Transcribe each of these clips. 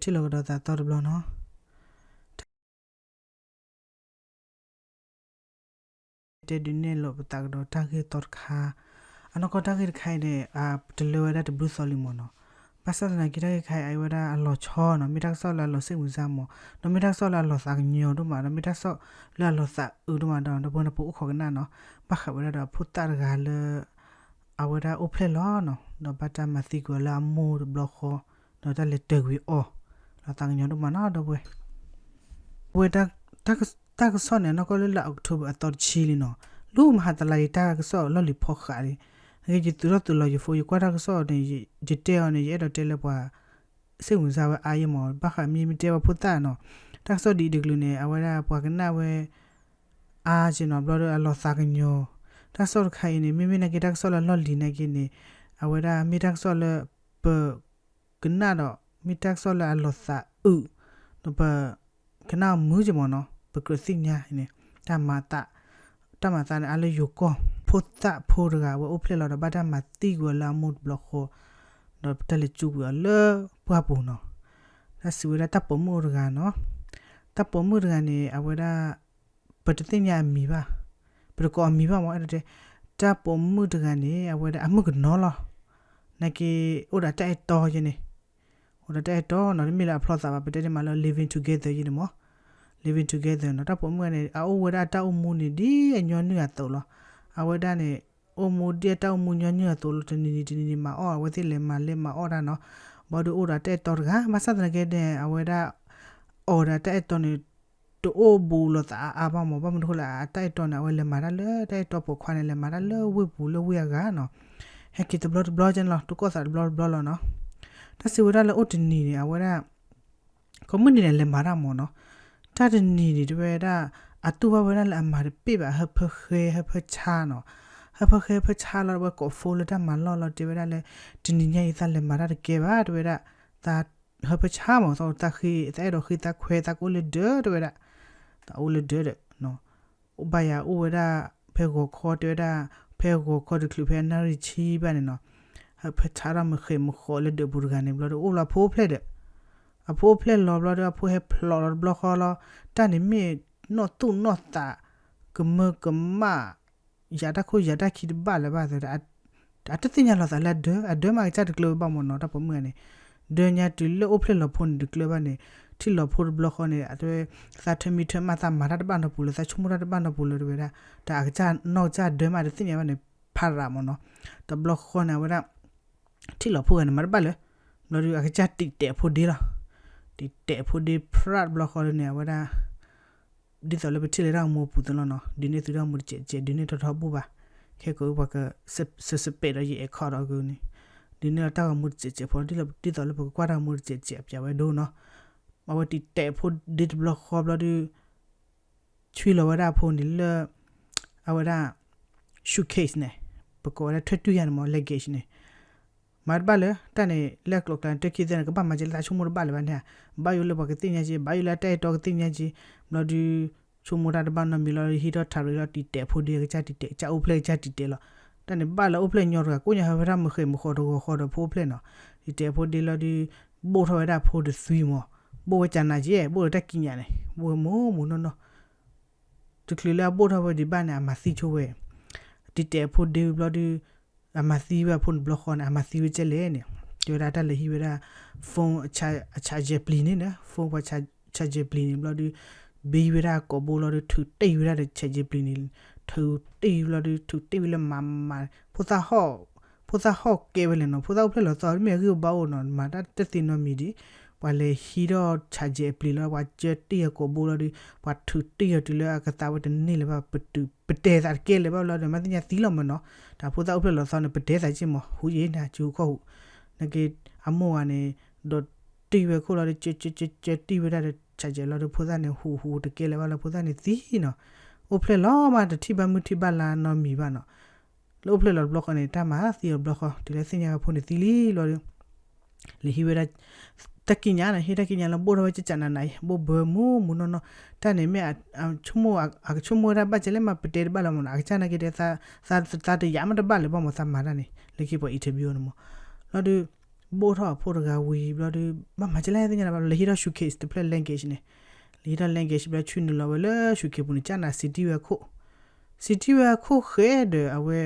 ထံၣ်လိာ်ကဒီးသးသီတဘျီနီၤ. တဲဒုးနဲၣ်လိာ်ပသးကဒီးတၢ်ဂ့ၢ်သီတခါ, အနီၢ်ကီၢ်တၢ်ဂ့ၢ်တခါအံၤန့ၣ် တလၢဝဲဒၣ်တဘျုးသီလံမ့ၢ်နီၤ. ဘၣ်ဆၣ်သနာ်က့တၢ်ဂ့ၢ်တခါအံၤ အဝဲဒၣ်အလီၤဆီနီၤ, မ့ၢ်တၢ်ကစီၣ်လၢအလီၤစ့ၣ်မုာ်စၢ်မ့ၢ်, ဒီးမ့ၢ်တၢ်ကစီၣ်လၢအလီၤသးကညီၤဒိၣ်မး, ဒီးမ့ၢ်တၢ်ကစီၣ်လၢအလီၤသးအုးဒိၣ်မးဒီး ဒီပုၢ်ဝဲၢ်ပအိၣ်ခိးကနၣ်နီၤ, ဘၣ်ဃးဝဲဒၣ်ဒီးအဖိသၣ်တဂၤလၢ အဝဲဒၣ်အိၣ်ဖျဲၣ်လီၤနီၤ, ဒီးဘၣ်တၢ်မၤသံကွံာ်အီၤလၢအမိၢ်တဘျီဃီ, ဒီးတၢ်လဲၤတၢၤကွံာ်အီၤ, လီၤသးကညီၤဒိၣ်မးနီၤ ဒီပုၢ်ဝဲၢ်. ပဝဲ တၢ်ကစီၣ်န့ၣ် အနီၢ်ကီၢ်လၢလါ October အသီတဆံလံနီၤ, လူမဟါတလါအံၤ တၢ်ကစီၣ်လီၢ်လံၤဖီဃးလံ, နက့ယသုးထီၣ်သုးလီၤယဖိ ယကွၢ်တၢ်ကစီၣ်န့ၣ် ယတဲအီၤန့ၣ် ယအဲၣ်ဒိးတဲလၢပှၤ စ့ၣ်မုာ်စၢ်ဝဲအါယဲမ့ၢ်, ဘၣ်ဃးမ့ၢ်မ့ၢ်တဲဝဲဖိသၣ်နီၤ, တၢ်ကစီၣ်ဒ်အံၤတကလုာ်န့ၣ် အဝဲဒၣ်ပှၤကနၣ်ဝဲ အါက့နီၤ, ဘျီဒီးအလီၤသးကညီၤ, တၢ်ကစီၣ်တခါအံၤန့ၣ် မ့မ့ၢ်နာ်က့ တၢ်ကစီၣ်လၢအလီၢ်လံၤနာ်က့န့ၣ် အဝဲဒၣ်မ့ၢ်တၢ်ကစီၣ်လၢ ပ ကနၣ်ဒီး မ့ၢ်တၢ်ကစီၣ်လၢအလီၤသးအုး, ဒီးပ ကနၣ်မုာ်က့မ့ၢ်နီၤ, ပကြၢးသ့ၣ်ညါန့ၣ် တၢ်မၤသး, တၢ်မၤသးန့ၣ် အါလၢယိၤကီၢ် ဖိသၣ်ဖိတဂၤ အဝဲအိၣ်ဖျဲၣ်လီၤဒီးဘၣ်တၢ်မၤသံကွံာ်အီၤလၢအမိၢ်တဘျီဃီ, ဒီးတၢ်လဲၤကၠူကွံာ်အီၤလၢပှၢ်ပူၤနီၤ. တၢ်စံးဝဲဒၣ်တၢ်ပိာ်မုၣ်အိၣ်တဂၤနီၤ, တၢ်ပိာ်မုၣ်တဂၤန့ၣ် အဝဲဒၣ် ပတသ့ၣ်ညါအမံၤဘၣ်, ပတကိးအမံၤဘၣ်မ့ၢ် အဲၣ်ဒိးတဲ, တၢ်ပိာ်မုၣ်တဂၤန့ၣ် အဝဲဒၣ်အမုၣ်ကနီၤလီၤ, နာ်က့ အိၣ်ဒီးတၢ်အဲၣ်တီယဲန့ၣ်, အိၣ်ဒီးတၢ်အဲၣ်တီနီၤ, တမ့ၢ်လၢအဖျီသးဘၣ်, ပတဲဒ်မးလၢ living together ယဲန့ၣ်မ့ၢ်, living together နီၤ. တၢ်ပိာ်မုၣ်န့ၣ် အအိၣ်ဝဲဒၣ်အတၢ်အိၣ်မူန့ၣ် ဒ်အညီနုၢ်အသိးလီၤ, အဝဲဒၣ်န့ၣ် အိၣ်မူဒ်အတၢ်အိၣ်မူညီနုၢ်အသိးလီၤ, တနံၤနံၤတနံၤနံၤမၤအီၣ်, အဝဲသ့ၣ်လဲၤမၤလဲၤမၤအီၣ်တၢ်နီၤ, ဘၣ်ဒီးအိၣ်ဒီးတၢ်အဲၣ်တီတဂၤ, ဘၣ်ဆၣ်သနာ်က့န့ၣ် အဝဲဒၣ် အီၣ်ဒီးတၢ်အဲၣ်တီန့ၣ် တအိၣ်ဘူးလိာ်သးအါအါဘၣ်မ့ၢ်, ဘၣ်မနုၤအဃိလဲၣ်, အတၢ်အဲၣ်တီန့ၣ် အဝဲလဲၤမၤတၢ်လၢ တၢ်အဲၣ်တီပိာ်ခွါန့ၣ် လဲၤမၤတၢ်လၢဝ့ၢ်ပူၤလၢဝ့ၢ်အဂၤနီၤ, ဟဲက့ၤတဘျီတဘျီကဲန့ၣ်လီၤ, တကိးသးတဘျီတဘျီလီၤနီၤ. တၢ်စံးဝဲဒၣ်လၢအိၣ်တနံၤန့ၣ် အဝဲဒၣ် ကိးမုၢ်နံၤန့ၣ် လဲၤမၤတၢ်မ့ၢ်နီၤ, တၢ်တနံၤန့ၣ် တဲဝဲဒၣ် အတူၢ်ဘၣ်ဝဲဒၣ်လၢအမၤတပ့ၢ်ဘၣ် ဟၢဖၢဃဲဟၢဖၢဆါနီၤ, ဟၢဖၢဃဲဟၢဖၢဆါလီၤ ဝဲကိးဖိလၢတၢ်မၤလီၢ်လီၤ, တဲဝဲဒၣ်လၢ တနံၤညါအံၤသးလဲၤမၤတၢ်တကဲဘၣ် တဲဝဲဒၣ်, သးဟၢဖၢဆါမ့ၢ် သးဃ့ သးအဲၣ်ဒိးဃ့သးခွဲး သးကအိၣ်လၢဒၢး တဲဝဲဒၣ်, သးအိၣ်လၢဒၢးဒီး ဘၣ်ယၤအိၣ်ဝဲဒၣ် ဖဲဂီၤခီတဲဝဲဒၣ်, ဖဲဂီၤခီတချုးဖဲအနၣ်ရံၣ်ဆံဘၣ်န့ၣ်နီၤ, ဟၢဖၢဆါထီၣ်မုၢ်ဃဲၤမုၢ်ဃီးလၢဒၢးပူၤတဂၤန့ၣ် ဘျီဒီးအိၣ်လီၤအဖိအိၣ်ဖျဲၣ်ဒီး, အဖိအိၣ်ဖျဲၣ်လီၤဘျီဒီး အဖိဟဲဖျိးလီၤတဘျီဃီလီၤ, တၢ်န့ၣ်မ့ၢ်နီၢ်သူၣ်နီၢ်သး ကမၢကမၣ် ယၤတၢ်ခိၣ်ယၤတၢ်ခံတဘၣ်လၢၤဘၣ်သၢ အတသ့ၣ်ညါလီၤသးလၢအဒၢး, အဒၢးမးကစၢ်တကျၢၤဘၣ်မ့ၢ်နီၤ, တၢ်ပိာ်မုၣ်ဂၤန့ၣ် ဒၢးညါတုၤလၢအိၣ်ဖျဲၣ်လီၤဖိန့ၣ်တကျၢၤဘၣ်န့ၣ်, ထံၣ်လီၤဖိတဘျီဃီန့ၣ် အတဲ သးထၢမံထၢမး သးမၤတၢ်တဘၣ်နီတပူၤလၢၤ, သးဆိကမိၣ်တၢ်တဘၣ်နီတပူၤလၢၤ တဲဝဲဒၣ်, တၢ်အကစၢ်နီၢ်ကစၢ်ဒၢးမးတသ့ၣ်ညါဘၣ်န့ၣ် ဖးရးမ့ၢ်နီၤ, တဘျီဃီန့ၣ် အဝဲဒၣ် ထံၣ်လီၤဖိဂၤန့ၣ် မၤတဘၣ်လၢၤ, ဘျီဒီးအကစၢ်တံာ်တဲာ်အဖိဒ့လီၤ, တံာ်တဲာ်အဖိဒ့ဖြးတဘျီဃီန့ၣ် အဝဲဒၣ် ဒ်သိးလၢပထံၣ်လၢတၢ်ဂီၤမူအပူၤသ့လီၤနီၤ, ဒုးန့ၢ်သုတၢ်ဂီၤမူတစဲးစဲး, ဒုးန့ၢ်ထီထီဘိၣ်ဘၣ်, ခဲကိးပှၤက စစပဲးဒီးယအဲၣ်ခီဒီးအဂုၤန့ၣ်, ဒုးန့ၢ်လီၤတၢ်ဂီၤမူတစဲးစဲးဖိ ဒ်သိးလၢပကကွၢ်တၢ်ဂီၤမူတစဲးစဲး အပျးဝဲဒိနီၤ, အဝဲတံာ်တဲာ်အဖိဒ့တဘျီဃီဘျီဒီး ဆွံလီၤဝဲဒၣ်အဖိန့ၣ်လၢ အဝဲဒၣ် suitcase န့ၣ်, ပကိးဝဲဒၣ်ထွဲတုၤယၤန့ၣ်မ့ၢ် luggage န့ၣ် မၤတဘၣ်လၢၤ, တၢ်န့ၣ် လၢအကျိၤကျဲန့ၣ် တခံသ့န့ၣ် ကဘၣ်မၤက့ၤလၢတၢ်ဆိကမိၣ်တဘၣ်လၢၤဘၣ်န့ၣ်, ဘၣ်ယိၣ်လၢပှၤကသ့ၣ်ညါက့ၤ, ဘၣ်ယိၣ်လၢတၢ်အဲၣ်တီကသ့ၣ်ညါက့ၤ, ဘျီဒီး ဆိကမိၣ်တၢ်တဘၣ်နီတမံၤလီၤ, ဟံးထီၣ်ထးရံးလီၤ တံာ်တဲာ်ဖိဒ့ ကစၢ်တံာ်တဲာ်, ကစၢ်အိၣ်ဖျဲၣ်ကစၢ်တံာ်တဲာ်လီၤ. တၢ်န့ၣ်ဘၣ်လၢအိၣ်ဖျဲၣ်ညီတဂၤ ကိးညါဟဲဝဲဒၣ်မုၢ်ဃဲၤမုၢ်ဃီးတဂီၤဃီဒီးဖိအိၣ်ဖျဲၣ်နီၤ, တံာ်တဲာ်ဖိဒ့လီၤဒီး ဘိၣ်ထီၣ်ဝဲဒၣ်ဖိတသွံမ့ၢ်, ဘိၣ်ဝဲကနၤက့ၤ, ဘိၣ်လၢတၢ်ကံးညာ်န့ၣ်, ဘိၣ်ဝဲမူမူနီၢ်နီၢ် တချုးလၢအဘိၣ်ထီၣ်ဝဲဒံးဘၣ်န့ၣ် အမၤသံဆိဝဲ, တံာ်တဲာ်အဖိဒ့ဝံၤဘျီဒီး အမၤသံဝဲအဖိန့ၣ်တဘျီဃီန့ၣ် အမၤသံဝဲကဲလဲၣ်န့ၣ်, တဲဝဲဒၣ်တၢ်လဲၤဟံးဝဲဒၣ် phone အ charger ပျံၤန့ၣ်န့ၣ်, phone ပှၤ charger ပျံၤန့ၣ်ဘျီဒီး ဘံဝဲဒၣ်ကိာ်ဘိလီၤဒီး ထုးတ့ၢ်ဝဲဒၣ်ဒီး charger ပျံၤန့ၣ်, ထုးတ့ၢ်ဝံၤဘျီဒီး ထုးတ့ၢ်ဝံၤလၢမၤမၤ, ဖိသၣ်ဟီၣ်, ဖိသၣ်ဟီၣ်ကဲဝဲလဲၣ်နီၤ, ဖိသၣ်အိၣ်ဖျဲၣ်လီၤသီ တမ့ၢ်အဂံၢ်အဘါအိၣ်နီၤ, မၤတၢ်တသ့နီတမံၤဒံး, ပှၤလဲၤဟံးထီၣ် charger အပျံၤလီၤ, ပှၤကၢတ့ၢ်အကိာ်ဘိလီၤဒီး ပှၤထုးတ့ၢ်အီၤတုၤလၢအကသးဝဲတန့ၢ်လၢၤဘၣ်, ပတုာ်ပတဲသးတကဲလၢၤဘၣ်လီၤဒီး မၤသ့ၣ်ညါသံလီၤမ့ၢ်နီၤ, တၢ်ဖိသၣ်အိၣ်ဖျဲၣ်လီၤသီန့ၣ် ပတဲသးက့ၢ်မး ဟူးယံၤန့ၣ် စုခီၣ်ဟူး, နာ်က့ အမိၢ်ဂၤန့ၣ် ဒီးတ့ၢ်ဝဲခိၣ်လီၤဒီး ကၢကၢကၢကၢတ့ၢ်ဝဲဒၣ်ဒီး charger လီၤဒီး ဖိသၣ်န့ၣ် ဟူးဟူးတကဲလၢၤဘၣ်လီၤ, ဖိသၣ်န့ၣ်သံနီၤ, အိၣ်ဖျဲၣ်လီၤမး တထံၣ်ဘၣ်မုၢ်ထံၣ်ဘၣ်လါနီတမံၤဘၣ်နီၤ လၢအိၣ်ဖျဲၣ်လီၤတဘျီဃီန့ၣ် တၢ်မၤသံအီၤတဘျီဃီ တုၤလၢသ့ၣ်ညါဝဲဖိန့ၣ်သံလံလီၤဒီး လဲၤဟံးဝဲဒၣ် တၢ်ကံးညာ်န့ၣ် ဟံးတၢ်ကံးညာ်လီၤ ဘိၣ်ထီၣ်ဝဲကကနးနးအံၤ ဘိၣ်ဘၢမူမူနီၢ်နီၢ်, တၢ်န့ၣ်မ့ၢ် ဆိကမိၣ်ဝဲဒၣ်ဘၣ်ကလဲၣ်မး ပတဲတဘၣ်လၢၤမးနီၤ, အကစၢ်နာ်က့တဲ သးတယာ်မးတဘၣ်လၢၤဘၣ်မး သးမၤတၢ်န့ၣ် လၢခံပှၤ interview န့ၣ်မး, လီၤဒီး ဘိၣ်ထီၣ်အဖိတဂၤဝံၤဘျီဒီး ဘၣ်မၤကလဲၣ်သ့ၣ်ညါလၢၤဘၣ် လဲၤဟံးထီၣ် suitcase တဖျၢၣ် luggage န့ၣ်, လဲၤဟံးထီၣ် luggage ဘျီ ဆူနုာ်လီၤဝဲလၢ suitcase ပူၤန့ၣ် ကနၣ် စံးတံၢ်ဝဲအခိၣ်, စံးတံၢ်ဝဲအခိၣ်ဃဲဒီး အဝဲ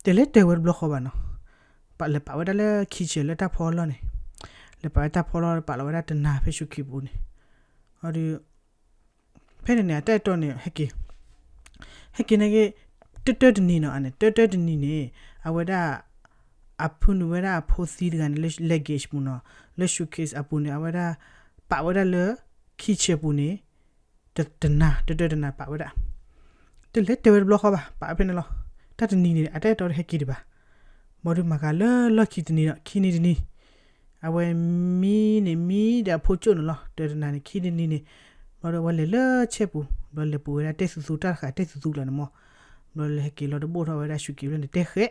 တလဲၤတၢၤဝဲတဘျီဃီဘၣ်နီၤ, လဲၤပာ်ဝဲဒၣ်လၢ kitchen လၢတၢ်ဖီလီၢ်န့ၣ်, လဲၤပာ်ဝဲတၢ်ဖီလီၢ် ပာ်လီၤဝဲဒၣ်တနၤဖဲ suitcase ပူၤန့ၣ်, ဒီး ဖဲန့ၣ်န့ၣ် အတၢ်အဲၣ်တီန့ၣ် ဟဲက့ၤ, ဟဲက့ၤန့ၣ်က့ၤ တၢတၢတနံၤနီၤ အန့ၣ် တၢတၢတနံၤန့ၣ် အဝဲဒၣ် အဖုနုာ်ဝဲဒၣ်အဖိသံတဂၤန့ၣ် လၢ luggage ပူၤနီၤ, လၢ suitcase အပူၤန့ၣ် အဝဲဒၣ် ပာ်ဝဲဒၣ်လၢ kitchen ပူၤန့ၣ် တနၤ တၢတၢတနၤပာ်ဝဲဒၣ်, တလဲၤတၢၤဝဲတဘျီဃီဘၣ် ပာ်ဖဲန့ၣ်လီၤ, တၢ်တနံၤန့ၣ် အတၢ်အဲၣ်တီတဟဲက့ၤဒံးဘၣ်, ဘၣ်ဒီးမၤဃါလၢလီၢ်ခံတနံၤဒီး ခံနံၤတနံၤ အဝဲမံန့ၣ် မံဒီးအဖိကၠိၣ်န့ၣ်လီၤ, တၢတနၤန့ၣ် ခံနံၤတနံၤန့ၣ်, ဘျီဒီးအဝဲလဲၤလၢဆဲပူၤ ဘျီလဲၤပူၤဝဲဒၣ်တဲသူသူတၢ်တဃာ် တဲသူသူကျါန့ၣ်မး, ဘျီလဲၤဟဲက့ၤလီၤဒီးဘိၣ်ထီၣ်ဝဲဒၣ် suitcase ဖျၢၣ်န့ၣ် တဲဃဲး,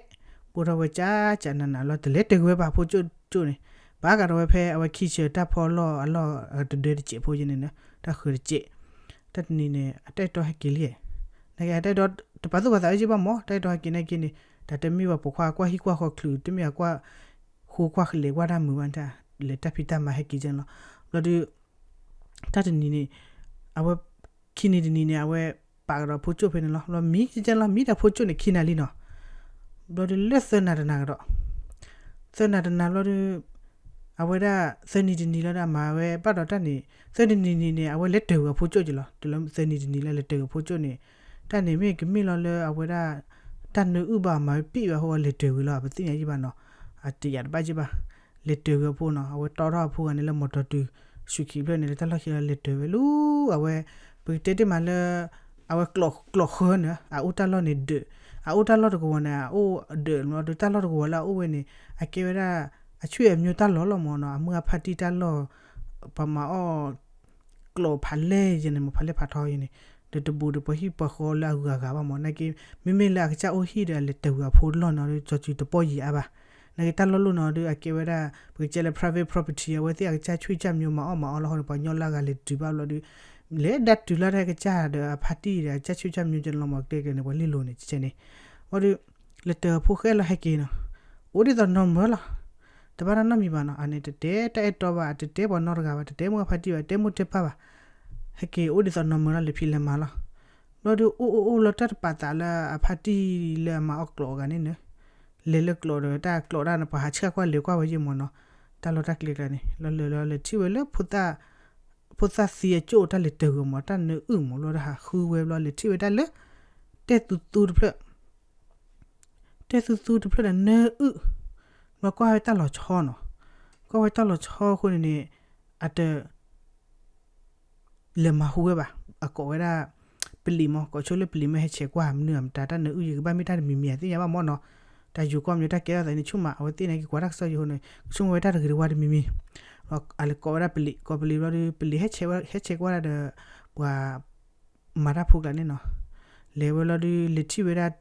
ဘိၣ်ထီၣ်ဝဲကၠးကၠးနးနးလီၤ တလဲၤတၢၤဝဲဘၣ်ဖိကၠိၣ်ကၠိၣ်န့ၣ်, ပာ်ကဒီးဝဲဖဲအဝဲ kitchen တၢ်ဖီလီၢ်အလီၢ်တဒၢတစဲးဖိယဲန့ၣ် တၢ်ဃၢၤတစဲး, တၢ်တနံၤန့ၣ် အတၢ်အဲၣ်တီဟဲက့ၤလံ, နကဲအတၢ်အဲၣ်တီ တပာ်သူၣ်ပာ်သးဝဲက့ဘၣ်မး တၢ်အဲၣ်တီဟဲက့ၤန့ၣ်က့န့ၣ်, တၢ်တမ့ၢ်ဘၣ်ပိာ်ခွါကွၢ်ဟံၣ်ကွၢ်ဃီချုး တမ့ၢ်အကွၢ် ဃိကွၢ်လဲၤကွၢ်တၢ်မုာ်ဘၣ်တၢ်, လဲၤတၢ်ဖံးတၢ်မၤဟဲက့ၤကဲန့ၣ်လီၤ, ဘျီဒီး တၢ်တနံၤန့ၣ် အဝဲ ခံနံၤတနံၤန့ၣ် အဝဲပာ်ကဒီးဖိကၠိၣ်ဖဲန့ၣ်လီၤ, ဘျီမံကဲလီၤ မံဒီးဖိကၠိၣ်န့ၣ် ခံနၤလံနီၤ, ဘျီဒီးလၢသၢနၤတနၤကဒီး, သၢနၤတနၤဘျီဒီး အဝဲဒၣ် သၢနံၤတနံၤလီၤဒီး အမၤဝဲဘၣ်ဒီးတၢ်န့ၣ် သၢနံၤတနံၤန့ၣ် အဝဲလဲၤတၢၤဝဲအဖိကၠိၣ်ကဲလီၤ, တုၤလၢသၢနံၤတနံၤလၢလဲၤတၢၤဝဲဖိကၠိၣ်န့ၣ်, တၢ်န့ၣ်မ့ၢ်ကမ့ၢ်လီၤလၢအဝဲဒၣ် တၢ်နၢအုၣ်ဘၣ်မၤဝဲပံၣ်ဘၣ်အဃိ အလဲၤတၢၤဝဲလီၤ ပသ့ၣ်ညါယံၣ်ဘၣ်နီၤ, အတယာ်တဘၣ်ကဲဘၣ်, လဲၤတၢၤဝဲအဖိနီၤ, အဝဲတီထီၣ်အဖိဂၤန့ၣ်လၢ မီတီတုၤ suitcase ဖျၢၣ်န့ၣ် လၢတၢ်လီၢ်ခံလီၤလဲၤတၢၤဝဲလၢ အဝဲ ပကတဲတ့ၢ်မးလၢ အဝဲကျိာ်ဃၢၤန့ၣ် အအိၣ်တၢ်လီၢ်န့ၣ်ဒၢး, အအိၣ်တၢ်လီၢ်တကဝီၤန့ၣ် အအိၣ်ဒၢးလီၤဒီး တၢ်လီၢ်တကဝီၤလၢအအိၣ်ဝဲန့ၣ် အကဲဝဲဒၣ် အဆွေမျိုးတၢ်လီၢ်လီၤမးနီၤ, အမုၢ်အဖါတံၢ်တၢ်လီၢ် ပှၤမၤအီၣ် ကျိာ်ဖးလဲၢ်ယဲန့ၣ် မ့ၢ်ဖးလဲၢ်ဖးထီယဲန့ၣ်, ဒီးတဘူးဒီးပှၤဟံၣ်ပှၤဃီလၢအဂုၤအဂၤဘၣ်မး နာ်က့ မ့မ့ၢ်လၢအကစၢ်အိၣ်ဟံၣ်ဒီး အလဲၤတၢၤဝဲအဖိလီၢ်နီၤဒီး ကၠီစုတပီၢ်ယံၤအါဘၣ်, နာ်က့တၢ်လီၢ်လိၣ်နီၤဒီး အကဲဝဲဒၣ် ပကတဲလၢ private property အဝဲသ့ၣ်အကစၢ်ဆွေမျိုးမၤအီၣ်မၤအီလီၤဃိန့ၣ် ပှၤညီလၢအဂၤလဲၤတုၤဘၣ်ဘျီဒီး လဲၤဒၣ်တုၤလၢတၢ်ကစၢ်ဒီးအဖါတံၢ်ဒီး အကစၢ်ဆွေမျိုးကဲန့ၣ်လီၤမး ကျဲကျဲန့ၣ် ပှၤလ့ၢ်လိၤန့ၣ် ကဲန့ၣ်, ဘျီဒီး လဲၤတၢၤဖိဃဲလီၤဟဲက့ၤနီၤ, အိၣ်ဒ်သိးနီၢ်မၢလီၤ, တဘၣ်တၢ်နီတမံၤဘၣ်နီၤ, အန့ၣ်တတဲတၢ်အဲၣ်တီဘၣ်, တတဲပှၤနီတဂၤဘၣ်, တတဲမိၢ်အဖါတံၢ်ဘၣ်, တဲမိၢ်တဲပၢ်ဘၣ်, ဟဲက့ၤအိၣ်ဒ်သိးနီၢ်မၢလီၤ လဲၤဖံးလဲၤမၤလီၤ, ဘျီဒီးအိၣ်အိၣ်အိၣ်လၢတၢ်တပာ်သးလၢအဖါတံၢ်လၢအမၤအီၣ်ကျိာ်အဂၤန့ၣ်န့ၣ်, လဲၤလၢကျိာ်ဒီးတၢ်ကျိာ်တၢ်န့ၣ် ပှၤဟးဆှၣ်ကွၢ်လဲၤကွၢ်ဝဲယဲၢ်မးနီၤ, တၢ်လီၢ်တၢ်ကျဲကျါန့ၣ် လီၤလၢာ်လီၤလဲၤထံၣ်ဝဲလၢ ဖိသၣ်သံအကၠိၣ်တၢ်လဲၤတၢၤဝဲမး တၢ်နၢအုၣ်မး ဘျီဒီးဟးဃုဝဲဘျီ လဲၤထံၣ်ဝဲဒၣ်လၢ တဲသူသူတဖျၢၣ် တဲသူသူတဖျၢၣ်ဒီးနၢအုၣ်, ဘျီကွၢ်ဝဲတၢ်လီၤဆီနီၤ, ကွၢ်ဝဲတၢ်လီၤဆီအဃိန့ၣ်န့ၣ် အတ လဲၤမၤဟူဝဲဘၣ်, အကိးဝဲဒၣ် ပလံးမး, ကိးဆိလၢပလံးမ့ၢ်ဟဲဆဲးကွၢ် မနုၤအမတၤ တၢ်နၢအုၣ်ယကဘၣ်မ့ၢ်တၢ်တမံၤမံၤ အသ့ၣ်ညါဘၣ်မးနီၤ, တၢ်ယိၤကီၢ်မ့ၢ်တၢ်ကဲထီၣ်သးန့ၣ် ဆိကမိၣ် အဝဲသ့ၣ်န့ၣ်က့ၤကွၢ်တၢ်ကစီၣ်ယိၤန့ၣ် ကဆိကမိၣ်ဝဲတၢ်တဂ့ၤတဝါတမံၤမံၤ, အလဲၤကိးဝဲဒၣ်ပလံး, ကိးပလံးဘျီဒီး ပလံးဟဲဆဲးဝဲ ဟဲဆဲးကွၢ်ဒၣ်ဒီး ပှၤ မၤတၢ်ဖိကျါန့ၣ်နီၤ, လဲၤဝဲလီၤဒီး လဲၤထံၣ်ဝဲဒၣ်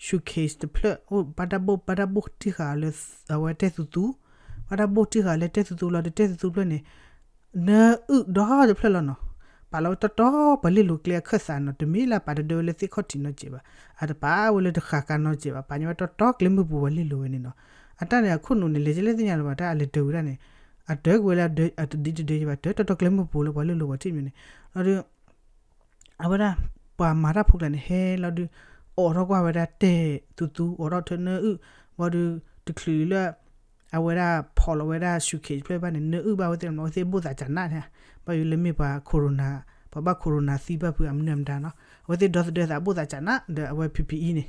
suitcase တဖျၢၣ် အိၣ်ဘၣ်တၢ်ဘိၣ် ဘၣ်တၢ်ဘိၣ်တံၢ်ဃာ်လၢ အဝဲတဲသူသူ, ဘၣ်တၢ်ဘိၣ်တံၢ်ဃာ်လၢတဲသူသူလီၤဒီး တဲသူသူဖျၢၣ်န့ၣ် နၢအုၣ်ဒီတဖျၢၣ်လီၤနီၤ, ပာ်လီၤဝဲတီတီ ပှၤလ့ၢ်လိၤကျဲအခၢၣ်သးနီၤ, တမ့ၢ်လၢပာ်တဒၢဝဲလၢသ့ၣ်ခီၣ်ထံးနီတစဲးဘၣ်, အတပာ်ဝဲလၢတဃာ်ကါနီတစဲးဘၣ်, ပာ်ညါဝဲတီတီကျဲမုၢ်ပူၤပှၤလ့ၢ်လိၤဝဲန့ၣ်နီၤ, အတၢ်န့ၣ်အခိၣ်နူာ်န့ၣ် လဲၤကလဲၣ်သ့ၣ်ညါလၢၤဘၣ် တၢ်အလဲၤတၢၤဝဲဒၣ်န့ၣ်, အတၢၤကွံာ်ဝဲလၢအတဒံတဒၢယဘၣ် တၢၤတီတီကျဲမုၢ်ပူၤလၢပှၤလ့ၢ်လိၤပှၤထံၣ်မ့ၢ်န့ၣ်, လီၤဒီး အဝဲဒၣ် ပှၤမၤတၢ်ဖိကျါန့ၣ် ဟဲလီၤဒုး အိးထီၣ်ကွၢ်ဝဲဒၣ်တဲသူသူ အိးထီၣ်ထၢနၢအုၣ်, ဘၣ်ဒီး တချုးလၢ အဝဲဒၣ်ဖီၣ်လီၤဝဲဒၣ် suitcase ဖျၢၣ်ဘၣ်န့ၣ် နၢအုၣ်ဘၣ်ဝဲသ့ၣ်မး အဝဲသ့ၣ်ဘိၣ်သးကနးန့ၣ်, ဘၣ်ယိၤလၢမ့ၢ်ပှၤ corona, ပှၤဘၣ် corona သံဘၣ်ဖုးအမနုၤမတၤနီၤ, အဝဲသ့ၣ်ဒီသဒၢသးဘိၣ်သးကနးဒီး အဝဲ PPE န့ၣ်,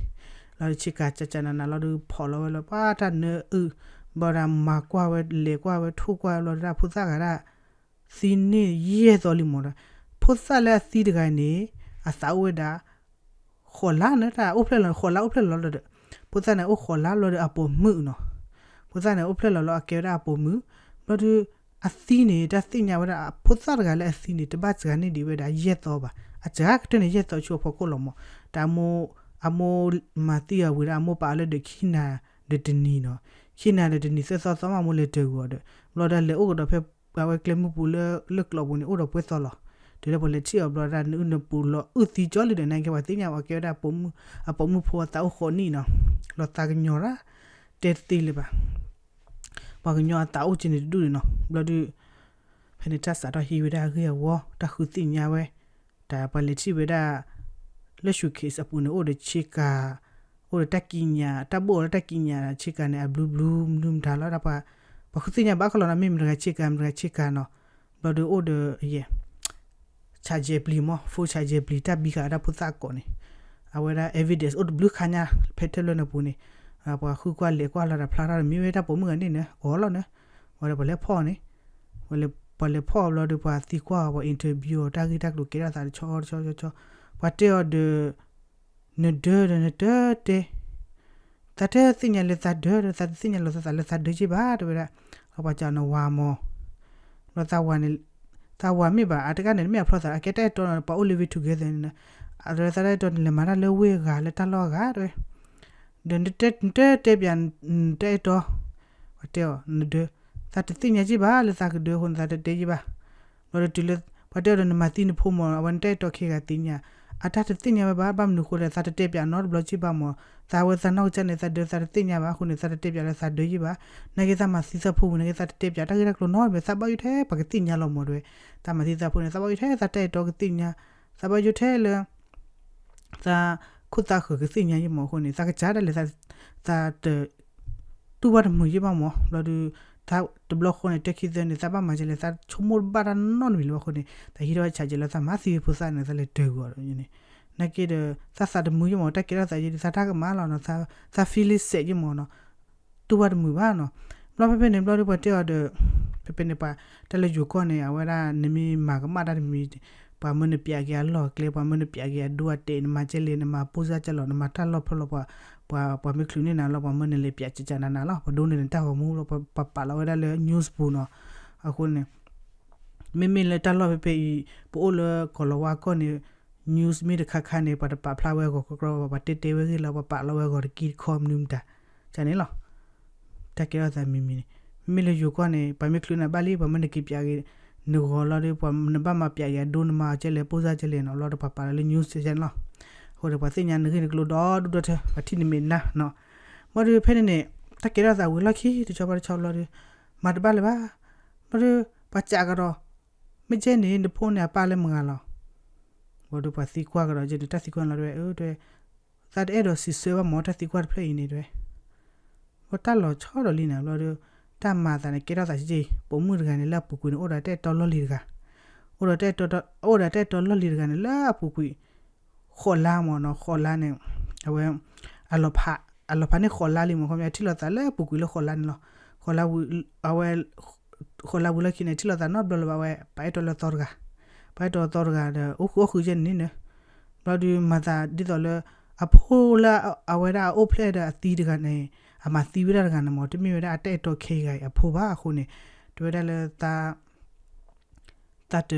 လီၤဒီးဆ့ကၤကနးနးလီၤဒီး ဖီၣ်လီၤဝဲလၢပှၤတၢ်နၢအုၣ်, ဘၣ်ဒီးမၤကွၢ်ဝဲ လဲၤကွၢ်ဝဲ ထိၣ်ကွၢ်ဝဲလီၤဒီး ဖိသၣ်ဂၤဒၣ် သံန့ၢ်ယဲၢ်သီလံမးဒီး, ဖိသၣ်လၢအသံတဂၤန့ၣ် အသးအိၣ်ဝဲဒၣ် ဃိးလါန့ၣ် တၢ်အိၣ်ဖျဲၣ်လီၤ ဃိးလါအိၣ်ဖျဲၣ်လီၤလီၤဒီး, ဖိသၣ်န့ၣ်အိၣ်ဃိးလါလီၤဒီးအပိာ်မုၣ်နီၤ, ဖိသၣ်န့ၣ်အိၣ်ဖျဲၣ်လီၤလီၤ အကဲဝဲဒၣ်အပိာ်မုၣ်, ဘျီဒီး အသံန့ၣ် တၢ်သ့ၣ်ညါဝဲဒၣ် ဖိသၣ်တဂၤလၢအသံန့ၣ် တဘၣ်စှၤန့ၢ်ဒံးဝဲဒၣ်ယဲၢ်သီဘၣ်, အစှၤကတၢၢ်န့ၣ် ယဲၢ်သီဆူအဖီခိၣ်လီၤမး, တၢ်အမိၢ် အမိၢ်မၤသံအီၤဝံၤဒီး အမိၢ်ပာ်အီၤလၢဒီးခံနၤဒီးတနံၤနီၤ, ခံနၤဒီးတနံၤသၢသီသီမး အမိၢ်လဲၤတၢၤကွံာ်အီၤဒီး ဘျီဒီးလဲၤအိၣ်ကဒီးဖဲ အဝဲကျဲမုၢ်ပူၤလၢ လၢကျိာ်ပူၤန့ၣ် အိၣ်ဒီးပှဲၤသီလီၤ, တုၤလၢပှၤလဲၤထံၣ်အီၤဘျီဒီး နၢအုၣ်နၢပူၤလီၤအုၣ်သံကၠီလံဒီး နာ်က့ပှၤသ့ၣ်ညါအီၤ အကဲဝဲဒၣ်အပိာ်မုၣ်, အပိာ်မုၣ်ဖိအသးအိၣ်ဃိးနံၣ်နီၤ, လီၤသးကညီၤရၣ် တဲတသ့လၢၤဘၣ်. ပှၤကညီအသးအိၣ်က့ၤန့ၣ်တဒူၣ်န့ၣ်နီၤ. ဘျီဒုး ဖဲန့ၣ်တၢ်စးထီၣ်ဟံးဝဲဒၣ်အဂ့ၢ်အဝီ တၢ်ဃုသ့ၣ်ညါဝဲ တၢ်ပှၤလဲၤထံၣ်ဝဲဒၣ် လၢ showcase အပူၤန့ၣ် အိၣ်ဒီးဆ့ကၤ အိၣ်ဒီးတၢ်ကံးညာ် တၢ်ဘိၣ်အီၤလၢတၢ်ကံးညာ် ဆ့ကၤန့ၣ် အဘျုးဘျုးမနုၤမတၤလီၤ. ဒ်ပှၤ ပှၤဃုသ့ၣ်ညါဘၣ်ခီလီၤနီၤ မ့ၢ်မတၤဂၤဆ့ကၤ မတၤဂၤဆ့ကၤနီၤ. ဘျီဒုးအိၣ်ဒီး ယဲ charger ပျံၤမး phone charger ပျံၤ တၢ်ဘံဃာ်တၢ်ဖိသၣ်အကိးန့ၣ် အဝဲဒၣ် evidence အိၣ်တဘျုးခါညါ ဖဲထၢၣ်လၢန့ၣ်ပူၤန့ၣ် ပှၤဃုကွၢ်လဲၤကွၢ်လီၤဒီးဖျါထီၣ်ဒီး မ့ၢ်ဝဲတၢ်ပိာ်မုၣ်ဂၤန့ၣ်န့ၣ် အီၤလီၤန့ၣ်. ဝံၤဒီးပှၤလဲၤဖီၣ်န့ၣ် ပှၤလဲၤဖီၣ်ဘျီဒီး ပှၤသံကွၢ်အီၤ ပှၤ interview အီၤ တၢ်ဂ့ၢ်တၢ်ကျိၤကဲထီၣ်သးတဆီတဆီတဆီ ပှၤတဲအီၤဒီး နဒၢဒီးနတတဲ သးတသ့ၣ်ညါလၢသးဒၢဒီး သးတသ့ၣ်ညါလီၤသးလၢသးဒၢက့ဘၣ် တဲဝဲဒၣ်. ပှၤစံးနဝၤမး ဘျီသးဝၤန့ၣ် သးဝၤမ့ၢ်ဘၣ် အတဂၤန့ၣ် တမ့ၢ်အဖျီသး အကဲတၢ်အဲၣ်တီနီၤ ပှၤအိၣ်လၢ ဝံထူဂဲသၢန့ၣ် အဝဲသးတၢ်အဲၣ်တီန့ၣ် လဲၤမၤတၢ်လၢဝ့ၢ်အဂၤလၢတၢ်လီၢ်အဂၤ တဲဝဲ ဒီးနတတဲပၠး နတၢ်အဲၣ်တီ ပှၤတဲအီၤ နဒၢ သးတသ့ၣ်ညါက့ဘၣ် လၢသးကဒၢအဃိန့ၣ် သးတတဲက့ဘၣ်. ဘျီဒီးတုၤလၢ ပှၤတဲအီၤဒီး နမၤသံနဖိမး အဝဲနတၢ်အဲၣ်တီခံဂၤသ့ၣ်ညါ အတၢ်တသ့ၣ်ညါဝဲဘၣ် ဘၣ်မနုၤအဃိလဲၣ် သးတတဲပၠးနီတဘျီက့ဘၣ်မး. သးဝဲသးနီၢ်ကစၢ်န့ၣ် သးဒၢသးတသ့ၣ်ညါဘၣ်အဃိန့ၣ် သးတတဲပၠးလၢသးဒၢက့ဘၣ်. နာ်က့သးမၤသံသးဖိဝံၤ နာ်က့သးတတဲပၠး တၢ်ဂ့ၢ်တၢ်ကျိၤနီတမံၤ သးဘၣ်ယိၣ်ထဲပှၤကသ့ၣ်ညါလီၤမး တဲဝဲ. သးမၤသံသးဖိန့ၣ် သးဘၣ်ယိၣ်ထဲသးတၢ်အဲၣ်တီကသ့ၣ်ညါ, သးဘၣ်ယိၣ်ထဲလၢ သးခိၣ်သးဃၢၤကသ့ၣ်ညါယ့ၣ်မးအဃိန့ၣ် သးကစၢ်ဒၣ်လဲာ် သးတ တူၢ်ဘၣ်တမုာ်ယ့ၣ်ဘၣ်မး. ဘျီဒီး တဘျီဃီန့ၣ် တၢခံသၢန့ၣ် သးဘၣ်မၤကဲလဲၣ် သးဆိကမိၣ်တဘၣ်တၢ်နီတမံၤလၢၤဘၣ်အဃိန့ၣ် သးဟံးထီၣ်ဝဲဆးကဲလၢသးမၤသံဝဲဖိသၣ်န့ၣ် သးလဲၤတၢၤကွံာ်အီၤန့ၣ်. နာ်က့ဒီး သးသးတမုာ်ယ့ၣ်မး တၢ်ကဲထီၣ်သးယ့ၣ် သးတၢ်ကမၣ်လီၤနီၤ, သး feel sad ယ့ၣ်မးနီၤ, တူၢ်ဘၣ်တမုာ်ဘၣ်နီၤ. ဘျီဖဲဖဲန့ၣ် ဘျီဒီးပှၤတဲအီၤဒီး ဖဲဖဲန့ၣ်ပှၤ တၢ်လၢယိၤကီၢ်န့ၣ် အဝဲဒၣ် နမ့ၢ်မၤကမၣ်တၢ်တမံၤ ပှၤမၢနပၠးက့ၤအလီၢ်အကျဲ ပှၤမၢနပၠးက့ၤအဒိအတဲာ် နမၤကဲလဲၣ် နမၤပိၢ်စၢ်ကဲလီၤ နမၤတၢ်လီၢ်ဖျၢၣ်လီၤ ပှၤ ပှၤမ့ၢ်ချုးန့ၢ်နၤလီၤ ပှၤမၢနလဲၤပၠးကကနၤနၤလီၤ ပှၤဒိးန့ၢ်နတၢ်ဂီၤမူလီၤ ပှၤပာ်လီၤဝဲဒၣ်လၢ news ပူၤနီၤ. အဃိန့ၣ် မ့မ့ၢ်လၢတၢ်လီၢ်ဖဲဖဲအံၤ ပအိၣ်လၢကီၢ်လီၤဝါကီၢ်န့ၣ် news မ့ၢ်တခါခါန့ၣ် ပှၤတပာ်ဖျါဝဲအဂီၤကီကီ ပှၤတဲတဲဝဲဂ့ၢ်လီၤ ပှၤပာ်လီၤဝဲအဂီၤတကံတခီမနုၤမတၤ ကန့ၣ်လီၤ. တၢ်ကဲထီၣ်သးမံၤမံၤန့ၣ် မ့မ့ၢ်လၢယိၤကီၢ်န့ၣ် ပှၤမ့ၢ်ချုးနၤဘၣ်လံ ပှၤမၢနက့ၤပၠးက့ၤ နဂီၤလီၤဒီး ပှၤနဘၣ်မၤပၠးက့ၤအဒိ နမၤအီၤကဲလဲၣ် ပိၢ်စၢ်ကဲလဲၣ်နီၤ ဘျီဒီးပှၤပာ်လီၤလၢ news ကန့ၣ်လီၤ. အဃိဒီးပှၤသ့ၣ်ညါနဂ့ၢ်နကျိၤဒီဒူၣ်ဒီထၢ ပှၤထံၣ်နမဲာ်နါနီၤ. ဘျီဒီးဖဲန့ၣ်န့ၣ် တၢ်ကဲထီၣ်သးဝံၤလီၢ်ခံ တဆီဘၣ်တဆီဘျီဒီး မၤတဘၣ်လၢၤဘၣ်. ဘျီဒီး ပှၤစံးကဒီး မ့ၢ်ကဲန့ၣ် နဖိန့ၣ်အပၢ်လၢမတၤဂၤလီၤ. ဘျီဒီးပှၤသံကွၢ်ကဒီးကဲန့ၣ် တၢ်သံကွၢ်လီၤတဲဝဲ တဲ သးတအဲၣ်ဒိးစံးဆၢဘၣ်မၢ် တၢ်သံကွၢ်တဖျၢၣ်အံၤန့ၣ်တဲဝဲ. ဘျီတၢ်လီၤဆီဒီးလံန့ၣ် ဘျီဒီး တၢ်မၤသးန့ၣ် ကဲထီၣ်သးက့ ပိာ်မုၣ်တဂၤန့ၣ် လၢအပူၤကွံာ်န့ၣ် အိၣ်ဒီးတၢ်အဲၣ်တီလီၢ်လံၤတဂၤ, အိၣ်ဒီး အိၣ်ဒီးတၢ်အဲၣ်တီလီၢ်လံၤတဂၤန့ၣ် လၢအပူၤကွံာ် ဃိးလါမၢ်နီၤ, ဃိးလါန့ၣ် အဝဲ အလီၤဖး အလီၤဖးန့ၢ်ဃိးလါလံမၢ် ခီပညီ ထံၣ်လိာ်သးလၢအပူၤကွံာ်လၢဃိးလါန့ၣ်လီၤ. ဃိးလါဝံၤ အဝဲ ဃိးလါဝံၤလီၢ်ခံန့ၣ် ထံၣ်လိာ်သးနီတဘျီလၢၤဘၣ်ဝဲ ပှၤအဲၣ်တီလၢအသီတဂၤ, ပှၤအဲၣ်တီအသီတဂၤဒီး အိၣ်ဃုာ်အိၣ်ဃုာ်ကဲန့ၣ်န့ၣ် ဘျီဒီးမၤသးဒ်သိးလၢ အဖိလၢအဝဲဒၣ်အအိၣ်ဖျဲၣ်ဒီးအသံတဂၤန့ၣ် အမၤသံဝဲဒၣ်တဂၤန့ၣ်မၢ် တမ့ၢ်ဝဲဒၣ်အတၢ်အဲၣ်တီခဲအံၤဂၤအံၤအဖိဘၣ်အဃိန့ၣ် တဲဝဲဒၣ်လၢ သးတ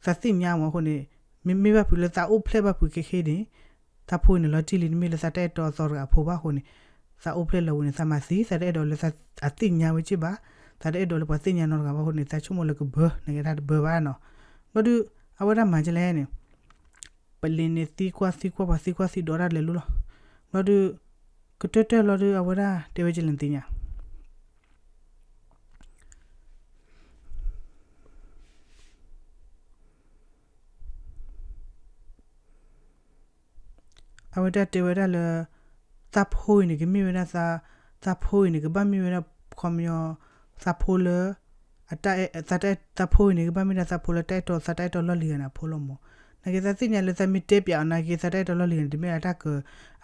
သးသ့ၣ်ညါမၢ်အဃိန့ၣ် မ့မ့ၢ်ဘၣ်ဖုးလၢသးအိၣ်ဖျဲၣ်ဘၣ်ဖုးခဲခဲန့ၣ် သးဖိအံၤန့ၣ်လီၤတံၢ်လံ တမ့ၢ်လၢသးတၢ်အဲၣ်တီအသီတဂၤအဖိဘၣ်အဃိန့ၣ် သးအိၣ်ဖျဲၣ်လၢၤဝံၤန့ၣ် သးမၤသံ သးတအဲၣ်ဒိးလၢသးအသ့ၣ်ညါဝဲက့ဘၣ်, သးတအဲၣ်ဒိးလၢပှၤသ့ၣ်ညါနီတဂၤဘၣ်အဃိန့ၣ် သးဆိကမိၣ်လၢကဘၢ နာ်က့တၢ်တဘၢဘၣ်နီၤ. ဘျီဒီး အဝဲဒၣ်မၤကလဲၣ်န့ၣ် ပလံၤန့ၣ်သံကွၢ်သံကွၢ် ပှၤသံကွၢ်သံဒိးတၢ်လဲၤလိၤလီၤ. ဘျီဒီး ကတၢၢ်တၢၢ်လီၤဒီး အဝဲဒၣ်တဲဝဲကလဲၣ်နသ့ၣ်ညါ အဝဲဒၣ်တဲဝဲဒၣ်လၢ သးဖိအံၤန့ၣ် ကမ့ၢ်ဝဲဒၣ် သးဖိအံၤန့ၣ် ကဘၣ်မ့ၢ်ဝဲဒၣ် ခီပညီ သးဖိလၢ သးဖိအံၤန့ၣ် ကဘၣ်မ့ၢ်ဒၣ်သးဖိလၢတၢ်အဲၣ်တီ သးတၢ်အဲၣ်တီလီၢ်လံၤဂၤန့ၣ် အဖိလီၤမၢ်. နာ်က့သးသ့ၣ်ညါလၢသးမ့ၢ်တဲပၠးအီၤနာ်က့ သးတၢ်အဲၣ်တီလီၢ်လံၤဂၤန့ၣ် တမ့ၢ်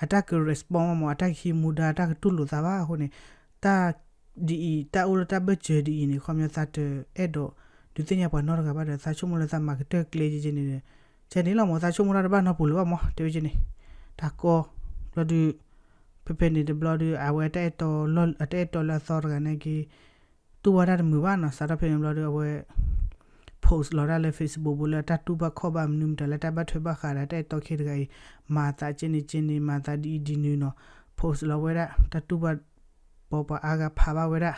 အတၢ်က respond ဘၣ်မၢ် အတၢ်ကဟံးမူဒါ အတၢ်ကတူၢ်လိာ်သးဘၣ်အဃိန့ၣ် တၢ်ဒ်အံၤ တၢ်အိၣ်လၢတၢ်ဘၢၣ်စၢၤဒ်အံၤန့ၣ် ခီပညီသးတအဲၣ်ဒိး ဒုးသ့ၣ်ညါပှၤနီတဂၤဘၣ်ဒီး သးဆိကမိၣ်လၢသးမၤကတၢၢ်ကျဲကဲန့ၣ်ဒီး ကဲန့ၣ်လီၤမၢ် သးဆိကမိၣ်တၢ်တဘၣ်နီတပူၤလၢၤဘၣ်မၢ် တဲဝဲကဲန့ၣ် တၢ်ကီ ဘျီဒီး ဖဲဖဲန့ၣ်တဘျီဒီး အဝဲ အတၢ်အဲၣ်တီလၢအသီတဂၤန့ၣ်က့ တူၢ်ဘၣ်တၢ်တမုာ်ဘၣ်နီၤ စးထီၣ်ဖဲန့ၣ်ဘျီဒီး အဝဲ post လီၤတၢ်လၢ Facebook ပူၤလၢအတၢ်တူၢ်ဘၣ်ခီၣ်ဘၣ်မနုၤမတၤလၢတၢ်ဘၣ်ထွဲဘၣ်ဃးဒီးတၢ်အဲၣ်တီခဲတဂၤအံၤ မၤသးကဲန့ၣ်ကဲန့ၣ် မၤသးဒ်အံၤဒ်နုၤနီၤ post လီၤဝဲဒၣ် တၢ်တူၢ်ဘၣ် ပှၤပှၤအါဂၤဖးဘၣ်ဝဲဒၣ်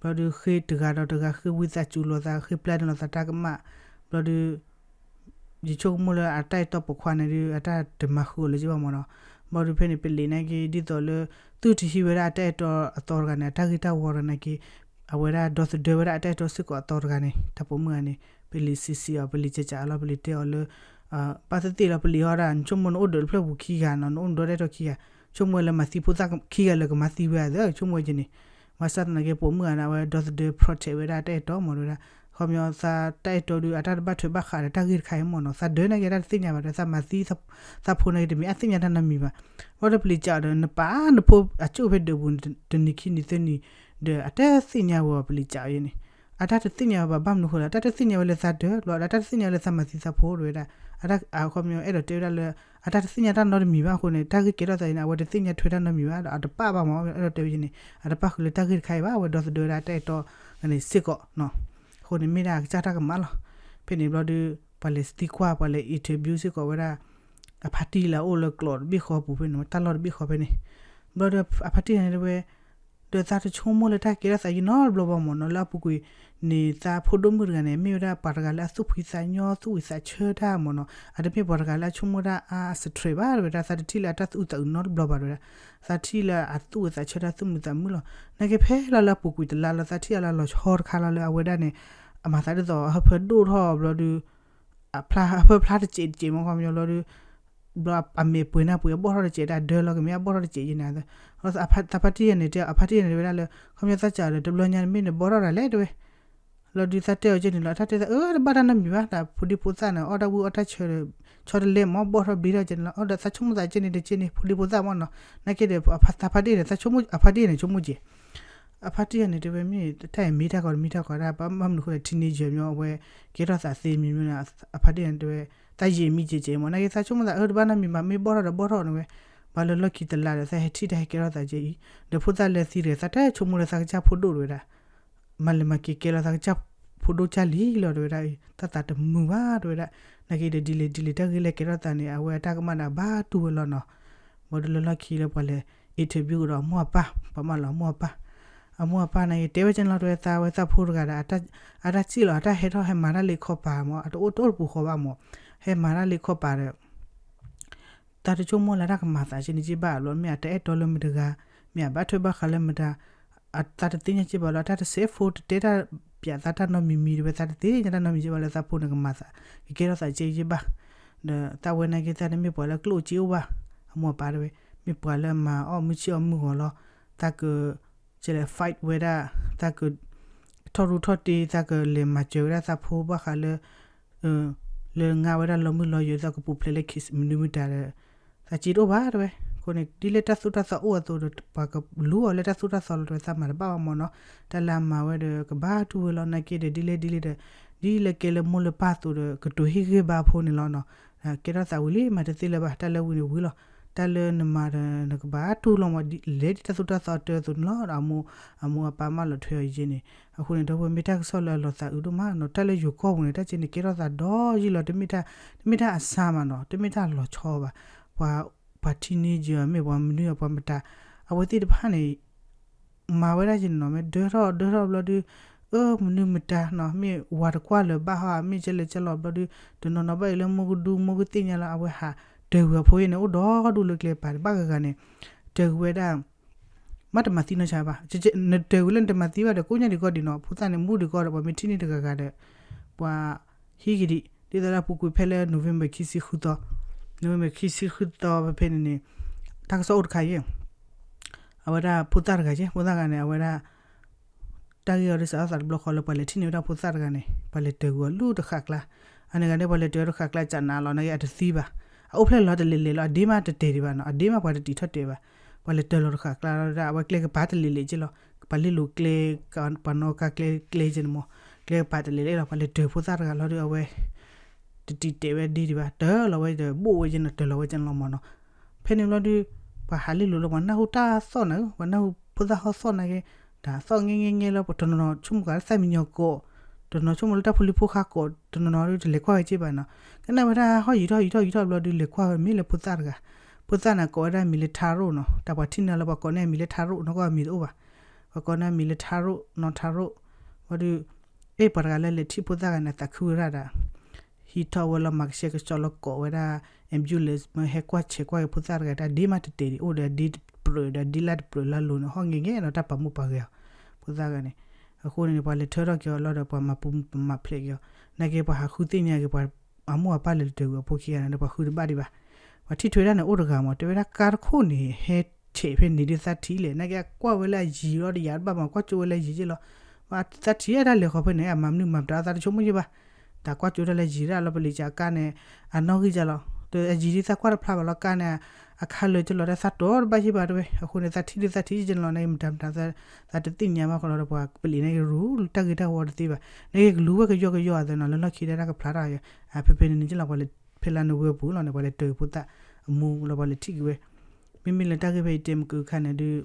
ဘျီဒီးဃ့တဂၤဒီးတဂၤ ဃ့ဝံသးစူၤလိာ်သး ဃ့ပျၢ်န့ၢ်လိာ်သးတၢ်ကမၣ် ဘျီဒီး ယဆိကမိၣ်လၢအတၢ်အဲၣ်တီပိာ်ခွါန့ၣ်ဒီး အတၢ်တမၤဃုာ်အီၤလၢၤဘၣ်မၢ်နီၤ. ဘၣ်ဒီးဖဲန့ၣ် ပလံာ်နာ်က့ ဒ်သိးလၢ သုတဟံးဝဲဒၣ်အတၢ်အဲၣ်တီအသီတဂၤန့ၣ် အတၢ်ဂ့ၢ်တၢ်ဝီတဂၤနာ်က့ အဝဲဒၣ်ဒီသဒၢဝဲဒၣ်အတၢ်အဲၣ်တီစ့ၢ်ကီးအသီတဂၤန့ၣ် တၢ်ပိာ်မုၣ်ဂၤန့ၣ် ပလံာ်စံးစံးအီၤ ပလံာ်ကကးအီၤလီၤ ပလံာ်တဲအီၤလၢ ဘၣ်သ့ၣ်သ့ၣ်လီၤ ပလံာ်အီၤဒၣ် နဆိကမိၣ်နအိၣ်ဒီးတဖျၢၣ်ပူၤခံဂၤနီၤ နအိၣ်နဒီတၢ်အဲၣ်တီခံဂၤ ဆိကမိၣ်ဝဲလၢမၤသံဖိသၣ်ခံဂၤလၢကမၤသံဝဲအသး ဆိကမိၣ်ဝဲက့န့ၣ် ဘၣ်ဆၣ်သနာ်က့ ပိာ်မုၣ်ဂၤန့ၣ် အဝဲဒီသဒၢ protect ဝဲဒၣ်တၢ်အဲၣ်တီမ့ၢ်ဝဲဒၣ် ခီပညီသးတၢ်အဲၣ်တီဒုး အတၢ်တဘၣ်ထွဲဘၣ်ဃးဒီးတၢ်ဂ့ၢ်တခါအံၤမ့ၢ်နီၤ သးဒၢနာ်က့ တၢ်တသ့ၣ်ညါဘၣ်ဒီး သးမၤသံ သးဖိနာ်က့ တမ့ၢ်အသ့ၣ်ညါတၢ်နီတမံၤဘၣ် ဘၣ်ဒီးပလံာ်ကးအီၤဒီး နပာ်နဖိအကၠိၣ်ဖဲဒၢးပူၤ တနံၤခံနံၤသၢနံၤ ဒီးအတသ့ၣ်ညါဝဲအီၤ ပလံာ်ကးအီၤယဲန့ၣ် အတၢ်တသ့ၣ်ညါဝဲဘၣ် ဘၣ်မနုၤဃိလဲၣ် အတၢ်တသ့ၣ်ညါဝဲလၢသးဒၢဘျီ ဒီးအတၢ်တသ့ၣ်ညါဝဲလၢသးမၤသံသးဖိတဝဲဒၣ် အခီပညီအဲၣ်ဒိးတဲဝဲဒၣ်လၢ အတၢ်တသ့ၣ်ညါတၢ်နီတမံၤဘၣ်အဃိန့ၣ် တၢ်ဂ့ၢ်ကဲထီၣ်သးအံၤန့ၣ် အဝဲတသ့ၣ်ညါထွဲတၢ်နီတမံၤဘၣ်ဒီး အတပာ်ဘၣ်မ့ၢ် အဲၣ်ဒိးတဲဝဲန့ၣ် အတပာ်ဃုာ်လၢတၢ်ဂ့ၢ်တခါအံၤဘၣ် အဝဲဒီသဒၢဝဲဒၣ်တၢ်အဲၣ်တီန့ၣ်စ့ၢ်ကီး အဃိန့ၣ်မ့ၢ်ဒၣ်အကစၢ်တၢ်ကမၣ်လီၤ ဖဲန့ၣ်ဘျီဒီး ပှၤလဲၤသံကွၢ် ပှၤလဲၤ interview စ့ၢ်ကီးဝဲဒၣ် အဖါတံၢ်လၢအအိၣ်လၢကျိးတဘ့ၣ်ဃီပူၤဖဲန့ၣ် တၢ်လီၢ်တဘ့ၣ်ဃီဖဲန့ၣ် ဘျီဒီးအဖါတံၢ်န့ၣ်တဲဝဲ ဒီးသးတဆိကမိၣ်လၢတၢ်ကဲထီၣ်သးယံာ်နီတဘျီဘၣ်မ့ၢ်နီၤ လၢအပူၤကွံာ်န့ၣ် သးဖိဒိၣ်မုၣ်တဂၤန့ၣ် မ့ၢ်ဝဲဒၣ်ပှၤတဂၤလၢအသူၣ်ဖှံသးညီ သူၣ်ဝံၤသးဆၢတၢ်မ့ၢ်နီၤ အတမ့ၢ်ပှၤတဂၤလၢအဆိကမိၣ်တၢ်အါအစထြဲးဘၣ်တဝဲဒၣ် သးတထံၣ်လၢအတၢ်သူၣ်အုးသးအုးနီတဘျီဘၣ်တဝဲဒၣ် သးထံၣ်လၢအသူၣ်ဝံၤသးဆၢတၢ်သူၣ်မုာ်သးမုာ်လီၤ နာ်က့ဖဲလၢလၢအပူၤကွံာ်တလါလီၤ သးထံၣ်အလၢလီၤဆီတခါလီၤလၢအဝဲဒၣ်န့ၣ် အမၤသးဒ်သိးအဟၢဖၢဒိၣ်ထီၣ်ဘျီဒီး အဖျါအဟၢဖၢဖျါတစဲးတစဲးမ့ၢ်ခီပညီဘျီဒီး ဘျီအမဲာ်ပှဲၤနၢ်ပှဲၤ အဘီၣ်ထီၣ်တစဲး တၢ်ဒၢလီၤကမ့ၢ်အဘီၣ်ထီၣ်တစဲးယဲန့ၣ် သးဖါတံၢ်ယဲန့ၣ်တဲ အဖါတံၢ်ယဲန့ၣ်တဲဝဲဒၣ်လၢ ခီပညီသးစးဒီးတဘျီညါန့ၣ်မ့ၢ်နဘီၣ်ထီၣ်တၢ်လဲၣ်တဲဝဲ လီၤဒုးသးတဲအီၤကဲန့ၣ်လီၤ တၢ်တဲသးအၢ တဘၣ်တၢ်နီတမံၤဘၣ် တၢ်ဖိဒံဖိသၣ်န့ၣ် အီၣ်တၢ်ဝံၣ်အီၣ်တၢ်ဆၢ ဆီတလဲမ့ၢ်ဘီၣ်ထီၣ်ဘျ့ထီၣ်ကဲန့ၣ်လီၤ အီၣ်ဒီးသးဆိကမိၣ်သးကဲန့ၣ်တကဲန့ၣ် ဖိဒံဖိသၣ်မ့ၢ်နီၤ နာ်က့ဒီး သးဖါတံၢ်န့ၣ် သးဆိကမိၣ် အဖါတံၢ်န့ၣ်ဆိကမိၣ်ကဲ အဖါတံၢ်ယဲန့ၣ်တဲဝဲမ့ၢ် တၢ်အံၤမ့ၢ်တၢ်ကီတမ့ၢ်တၢ်ကီဒၣ် ဘၣ်မနုၤဃိလဲၣ် teenager မ့ၢ်အဝဲ ကဲထီၣ်သးသ့မံၤမ့ၢ် အဖါတံၢ်ယဲန့ၣ်တဲဝဲ သးယံာ်မံၤကဲကဲမ့ၢ် နာ်က့သးဆိကမိၣ်သးအၢ တဘၣ်နီတမံၤဘၣ် မ့ၢ်ဘီၣ်ထီၣ်ဒီးဘီၣ်ထီၣ်န့ၣ်ဝဲ ဘၣ်လၢလီၢ်ခံတလါဒီး သးဟဲထံၣ်တၢ်ဟဲကဲထီၣ်သးကဲအံၤ ဒီးဖိသၣ်လဲၤသံတဂၤ သးတဆိကမိၣ်လၢသးကစၢ်ဖိဒိၣ်တဝဲဒၣ် မၤလဲၤမၤက့ၤကဲလီၤသးကစၢ်ဖိဒိၣ်ကၢ်လံလီၤတဝဲဒၣ်အံၤ တၢ်သးတမုာ်ဘၣ်တဝဲဒၣ် နာ်က့ဒီးဒ်လဲၣ်ဒ်လဲၣ် တၢ်ဂ့ၢ်လဲၤကဲထီၣ်သးန့ၣ် အဝဲအတၢ်ကမၣ်န့ၣ် အဘၣ်တူၢ်ဝဲလီၤနီၤ ဘၣ်ဒီးလၢလီၢ်ခံလၢပှၤလဲၤ interview ကဒီးအမိၢ်အပၢ် ပှၤမၢလီၤအမိၢ်အပၢ် အမိၢ်အပၢ်နာ်က့ တဲဝဲကဲန့ၣ်လီၤ တဲဝဲသးဝဲသးဖိတဂၤဒီး အတၢ်စံၣ်လီၤ အတၢ်ဟဲထီၣ်ဟဲမၤတၢ်လၢခီပၤမ့ၢ် အတအိၣ်တအိၣ်တပူၤဃီဘၣ်မ့ၢ် ဟဲမၤတၢ်လၢခီပၤဒီး သးတဆိကမိၣ်လၢတၢ်ကမၤသးကဲန့ၣ်က့ဘၣ်လီၤ မ့ၢ်အတၢ်အဲၣ်တီလၢမတၤတဂၤ မ့ၢ်အဘၣ်ထွဲဘၣ်ဃးလၢမတၤ သးတသ့ၣ်ညါက့ဘၣ်လီၤ တၢ်တစဲးဖိတတဲတၢ်ပၠးသးတၢ်နီတမံၤမံၤတဝဲ သးတသ့ၣ်ညါတၢ်နီတမံၤက့ဘၣ်လၢသးဖိန့ၣ်ကမၤသး ကကဲထီၣ်သးကဲက့ဘၣ် ဒီးသးဝဲနာ်က့သးတမ့ၢ်ပှၤလၢကျိၣ်စ့အိၣ်ဘၣ် အမိၢ်အပၢ်တဝဲ မ့ၢ်ပှၤလၢမၤအီၣ်မုၢ်ဆ့ၣ်အီၣ်မုၢ်ဂီၤလီၤ သးက ကဲလဲၣ် fight ဝဲဒၣ် သးက ထီၣ်ရူထီၣ်တ့ သးကလဲၤမၤစၢၤဝဲဒၣ်သးဖိဘၣ်ဃးလၢ လၢငါဝဲဒၣ်လီၤမုၢ်လီၤယိၤ သးကပူၤဖျဲးလၢ case မနုၤမတၤဒီး သးစ့တအိၣ်ဘၣ်တဝဲ အဃိန့ၣ် ဒ်လဲၣ်တၢ်သိၣ်တၢ်သီအိၣ်အသိးဒီး ပှၤကလူၤအီၤလၢတၢ်သိၣ်တၢ်သီလီၤတဝဲ သးမၤတဘၣ်ဘၣ်မ့ၢ်နီၤ တၢ်လၢအမၤဝဲဒီး ကဘၣ်တူၢ်ဝဲလီၤ နာ်က့ဒီး ဒ်လဲၣ်ဒ်လဲၣ်ဒီး ဒ်လဲၣ်ကဲလၢမိၢ်လၢပၢ်အသိးဒီး ကတိၤဟ့ၣ်ဂံၢ်ဘါဖိန့ၣ်လီၤနီၤ ကဲထီၣ်သးဝံၤလံ မၤတသ့လၢၤဘၣ် တၢ်လၢဝံၤန့ၣ်ဝံၤလီၤ တၢ်လၢနမၤဒီး နကဘၣ်တူၢ်လိာ်မး လဲၤဒ်တၢ်သိၣ်တၢ်သီအတၢအသိးန့ၣ်လီၤ အမိၢ်အပၢ်မၢလီၤထွဲအီၤယဲန့ၣ် အဃိန့ၣ် ဒီပုၢ်ဝဲၢ်မ့ၢ်တၢ်ကစီၣ်လၢအလီၤသးအုးဒိၣ်မးနီၤ တၢ်လၢယိၤကီၢ်ပူၤန့ၣ် တၢ်ကဲန့ၣ်ကဲထီၣ်သးဒီးယံာ်လီၤ တမ့ၢ်တၢ်အဆါမးနီၤ တမ့ၢ်တၢ်လီၤဆီဘၣ် ပှၤ ပှၤ teenager မ့ၢ်ပှၤမနုၤပှၤမတၤ အဝဲသ့ၣ်တဖၣ်န့ၣ် မၤဝဲဒၣ်ယဲန့ၣ်နီၤ မ့ၢ်ဒၢထီၣ်ဒၢထီၣ်ဘျီဒုး အၢ မနုၤမတၤနီၤ မ့ၢ်ဝၤတကွၢ်လၢၤဘၣ်ဟီ မ့ၢ်ကဲလဲၣ်ကဲလီၤဘျီဒုး တနီၤနီၤဘၣ်အံၤလၢမိၢ်ကဒူမိၢ်ကသ့ၣ်ညါလီၤ အဝဲဟးတၢၤကွံာ်အဖိယဲန့ၣ် အိၣ်ဒီဒူၣ်လၢကျဲပၤတဘၣ်ဂၤဂၤန့ၣ် တၢၤကွံာ်ဝဲဒၣ် မ့ၢ်တမၤသံနီၢ်ဆါဘၣ် နတၢၤကွံာ်လၢနတမၤသံဘၣ်ဒီး ကိးညါဒံးကီဒံးနီၤ ဖိသၣ်န့ၣ် မူဒံးကီဒီး ပှၤမ့ၢ်ထံၣ်န့ၢ်တဂၤဂၤဒီး ပှၤ ဟံးက့ၤဒံး ဒ်သိးလၢအပူၤကွံာ်ဖဲလၢ November ခံဆံဃုသီ November ခံဆံဃုသီဖဲဖဲန့ၣ်န့ၣ် တၢ်ကစီၣ်အိၣ်တခါယဲ အဝဲဒၣ်ဖိသၣ်တဂၤယဲ ဖိသၣ်တဂၤန့ၣ် အဝဲဒၣ် တၢ်ဂ့ၢ်အီၤဒ်စးထီၣ်သးတဘျီဃီလၢပှၤလဲၤထံၣ်န့ၢ်ဝဲဒၣ်ဖိသၣ်တဂၤန့ၣ် ပှၤလဲၤတၢၤကွံာ်အီၤလၢတဃာ်ကျါ အန့ၣ်ဂၤန့ၣ် ပှၤလဲၤတၢၤအီၤတဃာ်ကျါ ကနၤလီၤ နာ်က့အတသံဘၣ် အအိၣ်ဖျဲၣ်လီၤတလဲၤလဲၤလီၤ အဒ့မးတတဲာ်ဒံးဘၣ်နီၤ အဒ့မးပှၤတတံာ်ထီၣ်တဲာ်ဘၣ် ပှၤလဲၤတၢၤလီၤတဃာ်ကျါလီၤ အဝဲကျဲကပၤတလဲၤလဲၤက့လီၤ ကပၤလ့လိၤကျဲ ပှၤနီၣ်ကါကျဲကျဲက့န့ၣ်မး ကျဲကပၤတလဲၤလဲၤလီၤ ပှၤလဲၤတၢၤဖိသၣ်တဂၤလီၤဒီး အဝဲ တတံာ်တဲာ်ဝဲဒ့ဒံးဘၣ် တၢၤလီၤဝဲဒီး ဘိၣ်ဝဲက့န့ၣ် တၢၤလီၤဝဲက့န့ၣ်လီၤမးနီၤ ဖဲန့ၣ်ဘျီဒုး ပှၤဟးလ့လိၤလီၤ ပှၤနၢ်ဟူတၢ်သီၣ်နၤဧၢ ပှၤနၢ်ဟူဖိသၣ်ဟီၣ်သီၣ်နၤက့ တၢ်သီၣ်ငဲငဲငဲလီၤ တနီၤနီၤဆိကမိၣ်ကးလၢသၣ်မံညီၤကိး တနီၤဆိကမိၣ်လၢတၢ်ဖိလံၤဖိဃါကိး တနီၤနီၤဒုးတလဲၤကွၢ်ဝဲက့ဘၣ်နီၤ ကနၣ်ဝဲဒၣ်ဟီၣ်ယံာ်ထီၣ်ယံာ်ထီၣ်ယံာ်ထီၣ်ဘျီဒုး လဲၤကွၢ်ဝဲမ့ၢ်လၢဖိသၣ်တဂၤ ဖိသၣ်န့ၣ်ကိးဝဲဒၣ်မံၤလၢထါရိၣ်နီၤ တၢ်ပှၤထံၣ်န့ၢ်လၢပှၤကိးန့ၢ်မံၤလၢထါရိၣ် နီၢ်ကီၢ်မံၤတအိၣ်ဘၣ် ပှၤကိးန့ၢ်မံၤလၢထါရိၣ် နီၢ်ထါရိၣ် ဘျီဒုး အ့ၣ်ပှၤတဂၤလၢလဲၤထံၣ်ဖိသၣ်ဂၤန့ၣ် သးခုဝဲဒၣ်ဒီး ဟံးထီၣ်ဝဲလီၤ မၤကဆှဲကဆှီလီၤ ကိးဝဲဒၣ် ambulance မ့ၢ်ဟဲကွၢ်ဆဲးကွၢ်က့ၤဖိသၣ်တဂၤ တၢ်ဒ့မးတတဲာ်ဒံး အိၣ်ဒီးဒ့တပြၢးဒီးဒ့လၣ်တပြၢးလၢအလိၤန့ၣ် ဟီၣ်ဂဲၤဂဲၤနီၤ တၢ်ပာ်မူပာ်ဂဲၤအီၤ ဖိသၣ်ဂၤန့ၣ်. အဃိန့ၣ် ပှၤလဲၤထၢထီၣ်က့ၤအီၤလီၤဒီး ပှၤမၤပူၤမၤဖျဲးက့ၤအီၤ နာ်က့ပှၤဟးဃုသ့ၣ်ညါက့ၤပှၤအမိၢ်အပၢ်လၢတတၢၢ်ကွံာ်အဖိခံဂၤန့ၣ်ဒီး ပှၤဃုတဘၣ်ဒံးဘၣ်. ပှၤထံၣ်ထွဲဒၣ်န့ၣ်အိၣ်တဂၤမး တဲဝဲဒၣ်ကါတခိၣ်န့ၣ် ဟဲဆဲးဖဲန့ၣ်ဒ်သးထံၣ်လဲၣ် နာ်က့အကွၢ်ဝဲလၢအယံၤလီၤဒီးယၤတဘၣ်မး ကွၢ်ကၠိဝဲလၢယံၤက့လီၤ. သးထံၣ်တၢ်လဲၤဃီၤဖဲန့ၣ် အမၤမနုၤမၤပတၢ်သးတဆိကမိၣ်ယဲဘၣ် တၢ်ကွၢ်ကၠိတၢ်လၢယံၤဒၣ်လီၤ ပလံၤကၠးကါန့ၣ် အနီၣ်ဂံၢ်ကၠးလီၤ အယံၤဒ်သးကွၢ်တဖျါဘၣ်လီၤ ကါန့ၣ် အခါလၢာ်ကၠးလီၤ တၢ်သးတီတဘၣ်ယဲဘၣ်တဲဝဲ. အဃိန့ၣ် သးထံၣ်ဒ်သးထံၣ်ကၠးလီၤန့ၣ် မတၤမတၤ သးတသ့ၣ်ညါဘၣ်ဃီလီၤဒီး ပှၤပလံၤန့ၣ်ကရူၢ် တၢ်ဂ့ၤတၢ်ဝီတသ့ဘၣ် နာ်က့ကလူၤဝဲကယီကယီအသးနီၤ လၢလီၢ်ခံဒၣ်တၢ်ကဖျါထီၣ် ဖဲဖဲန့ၣ်န့ၣ်ကၠးလီၤ ပှၤလဲၤဖဲလၢနဝဲပူၤလီၤန့ၣ် ပှၤလဲၤတၢၢ်ဖိသၣ်အမူလီၤ ပှၤလဲၤထံၣ်က့ၤဝဲ မ့မ့ၢ်လၢတၢ်ဂ့ၢ်ဖဲအံၤတဲမုၢ်ကခါန့ၣ်ဒုး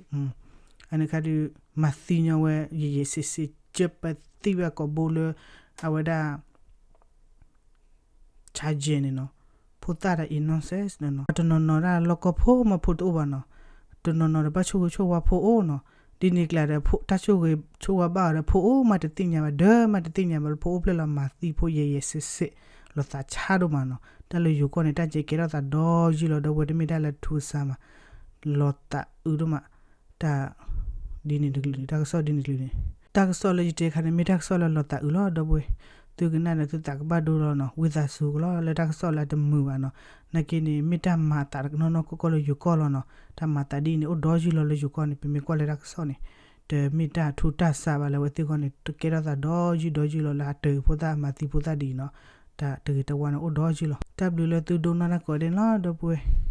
အန့ၣ်ခါဒုး မၤသံညီဝဲ ယံာ်ယံာ်စ့းစ့း ကၢပသံဝဲအကိာ်ဘိလၢ အဝဲဒၣ် charger န့ၣ်နီၤ ဖိသၣ်ဒီး innocence န့ၣ်နီၤ တနီၤနီၤဒၣ်လီၢ်ကီၢ်ဖိမးဖိတအိၣ်ဘၣ်နီၤ တနီၤနီၤဒီးဘၣ်ဆိၣ်ဂ့ၤဆိၣ်ဝါဖိအိၣ်နီၤ ဒ်န့ၣ်ကျါဒီး တၢ်ဆိၣ်ဂ့ၤဆိၣ်ဝါဘၣ်အီၤဒီး ဖိအိၣ်မးတသ့ၣ်ညါဘၣ် ဒၢမးတသ့ၣ်ညါဘၣ်လၢဖိအိၣ်ဖျဲၣ်လီၤ မၤသံဖိယဲၢ်ယဲၢ်စ့းစ့း လီၤသးဆါဒိၣ်မးနီၤ တၢ်လၢယိၤကီၢ်န့ၣ် တၢ်ကဲကဲထီၣ်သးဒီးယုၢ်လီၤ ဒီပုၢ်ဝဲၢ် တမ့ၢ်တၢ်လၢထူစါမး လီၤသးအုးဒိၣ်မး တၢ် ဒ်န့ၣ်တကလုာ်န့ၣ် တၢ်ကစီၣ်ဒ်န့ၣ်တကလုာ်န့ၣ် တၢ်ကစီၣ်လၢယတဲခါန့ၣ် မ့ၢ်တၢ်ကစီၣ်လၢလီၤသးအုးလီၤ ဒီပုၢ်ဝဲၢ် သုကနၣ်ဒီးသုသးကဘၣ်ဒိလီၤနီၤ ဝံသးစူၤကလီၤ လၢတၢ်ကစီၣ်လၢအတမုာ်ဘၣ်နီၤ နာ်က့န့ၣ် မ့ၢ်တၢ်မၤအသးတနီၢ်နီၢ်ကီၢ်ကီၢ်လၢယိၤကီၢ်လီၤနီၤ တၢ်မၤသးဒ်အံၤန့ၣ် အိၣ်ဒီးယုၢ်လီၤလၢယိၤကီၢ်န့ၣ် ပမ့ၢ်ကွၢ်လၢတၢ်ကစီၣ်န့ၣ် တမ့ၢ်တၢ်ထူးတၢ်စါဘၣ်လၢအဝဲသ့ၣ်အဂီၢ်န့ၣ် တကဲထီၣ်သးဒီးယုၢ်ဒီးယုၢ်လီၤလၢအတၢၢ်ဖိသၣ်အမၤသံဖိသၣ်ဒ်အံၤနီၤ တၢ်တဂ့ၤတဝါန့ၣ်အိၣ်ဒီးယုၢ်လီၤ တၢ်ဘျုးလၢသုဒိကနၣ်တၢ်ကိးဒဲးန့ၣ်လီၤ ဒီပုၢ်ဝဲၢ်